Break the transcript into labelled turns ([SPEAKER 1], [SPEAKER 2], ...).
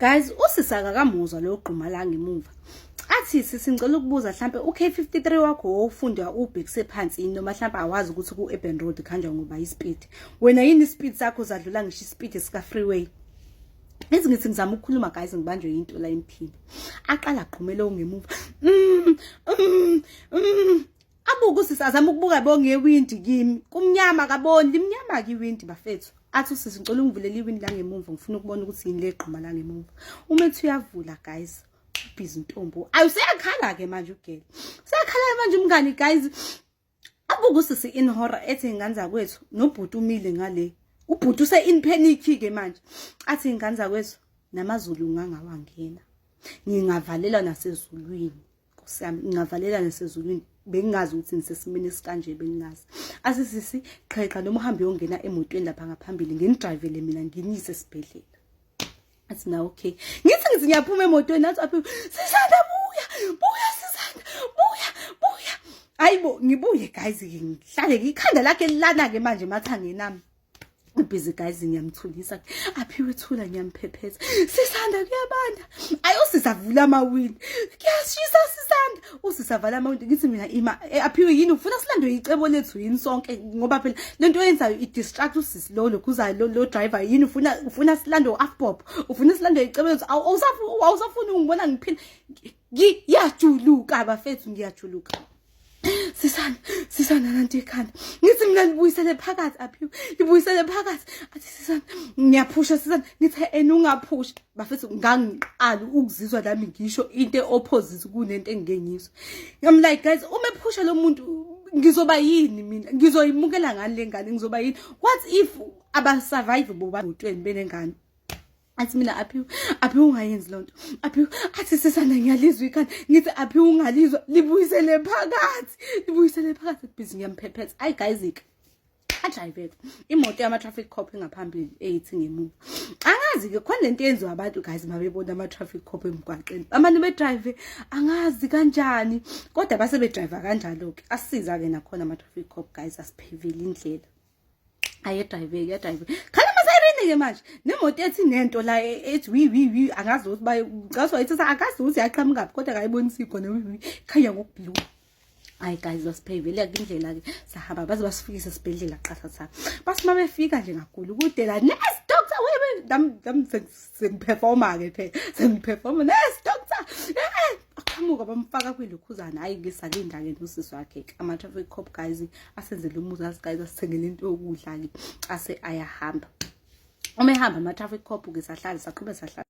[SPEAKER 1] Guys, usisi akakamuzwa lo gquma la ngemuva. Athi sisi, ngicela ukubuza, mhlambe uK53 wakho wowufunda ubhekise phansi yini, noma mhlambe awazi ukuthi ku-Urban Road kuhanjwa ngoba ispeed? Wena yini ispeed sakho zadlula ngisho ispeed sika freeway. Ngithi ngizama ukukhuluma, guys, ngibanjwe into la emphini. Aqala agqumele ongemuva. Abuke usisi, azama ukubuka bo ngewindi kimi. Kumnyama, kaboni, limnyama ke iwindi, bafethu. Athi usisi, "Ngicela ungivulele iwindi la ngemuva, ngifuna ukubona ukuthi yini legquma la ngemuva." Uma ethi uyavula, guys, ubhizi intombo. Ayi, useyakhala ke manje ugele. Useyakhala manje umngani, guys. Abuke usisi in horror, ethi, "Ingane zakwethu, nobhuti umile ngale." Ubhuti use in panic ke manje. Athi, "Ingane zakwethu, namazulu ngangawangena. Ngingavalelwa nasezulwini. Nkosi yami, ngingavalela nasezulwini. Bengingazi ukuthi ngisesimeni esikanje, bengingazi." Asisisi, "Qheqa noma uhambe uyongena emotweni lapha ngaphambili, nginidrivele mina, nginiyise esibhedlela." Athi na, "Okay." Ngithi ngiyaphuma emotweni, athi aphi, "Sisanda, buya, buya, Sisanda, buya, buya." Hayibo, ngibuye, guys, ngihlale ikhanda lakhe lilana ke manje emathangeni ami. Ubhizi, guys, ngiyamthulisa, aphiwe, thula, ngiyamphephetha. "Sisanda, kuyabanda." Ayi, usisavula amawindi. "Kuyashisa, Sisanda." Usisavala amawindi. Ngithi mina, "Ima, aphiwe, yini ufuna silandwe icebo lethu yini sonke? Ngoba phela lento oyenzayo i-distract usisi lo lokhuzayo lo driver. Yini ufuna silandwe u-afbop, ufuna silandwe icebo lethu? Awusafuni ungibona ngiphila." Ngiyajuluka, bafethu, ngiyajuluka. "Sisana, Sisana, nanti ikhanda." Ngithi mina, "Libuyisele phakathi, aphiwe, libuyisele phakathi." Athi, "Sisana, ngiyaphusha, Sisana." Ngithi, "Ena ungaphusha." Bafethu, ngangiqala ukuzizwa nami ngisho into e-opposite kunento engike ngizwa. I'm like, guys, uma ephusha lo muntu, ngizoba yini mina? Ngizoyimukela ngani le ngane? Ngizoba yini? What if abasurvive bobamotweni benengane? Athi mina, "Aphiwe, aphiwe, ungayenzi lonto, aphiwe." Athi, "Sisana, ngiyalizwa ikhanda." Ngithi, "Aphiwe, ungalizwa, libuyisele phakathi, libuyisele phakathi." Busy ngiyamphephetha. Ayi, guys, ke adrive imoto yama-traffic cop engaphambili, eyithi ngemuva. Angazi-ke khona lento yenziwa abantu, guys, mabebona ama-traffic cop emgwaqeni, amane bedrive, angazi kanjani, kodwa base bedrive kanjalo-ke. Asisiza-ke nakhona ama-traffic cop, guys, asiphevele indlela. Aye drive, yadrive, khala amasayireni-ke manje, nemoto ethi nento la ethi wi wi wi. Angazi ukuthi bacaso wayithi, angazi ukuthi yaqhamukaphi, kodwa kayibonisi khona wi wi, khanya ngokublue. Hayi, guys, basiphevele-ke indlela-ke, sahamba baze basifikise esibhedlela qathatha. Bathi uma befika nje ngagula ukudela, "Nurse, doctor," nami sengiperforma-ke phela, sengiperforma, "Nurse, doctor." Aqhamuka, bamfaka kwilokhuzana. Hhayi, ngisalinda-ke nosisi wakhe-ke. Ama-traffic cop, guys, asenzele umuzi, guys, asithengele into yokudla-ke, ase ayahamba. Uma ehamba ama-traffic cop-ke, sahlala, saqhubeka, sahlala.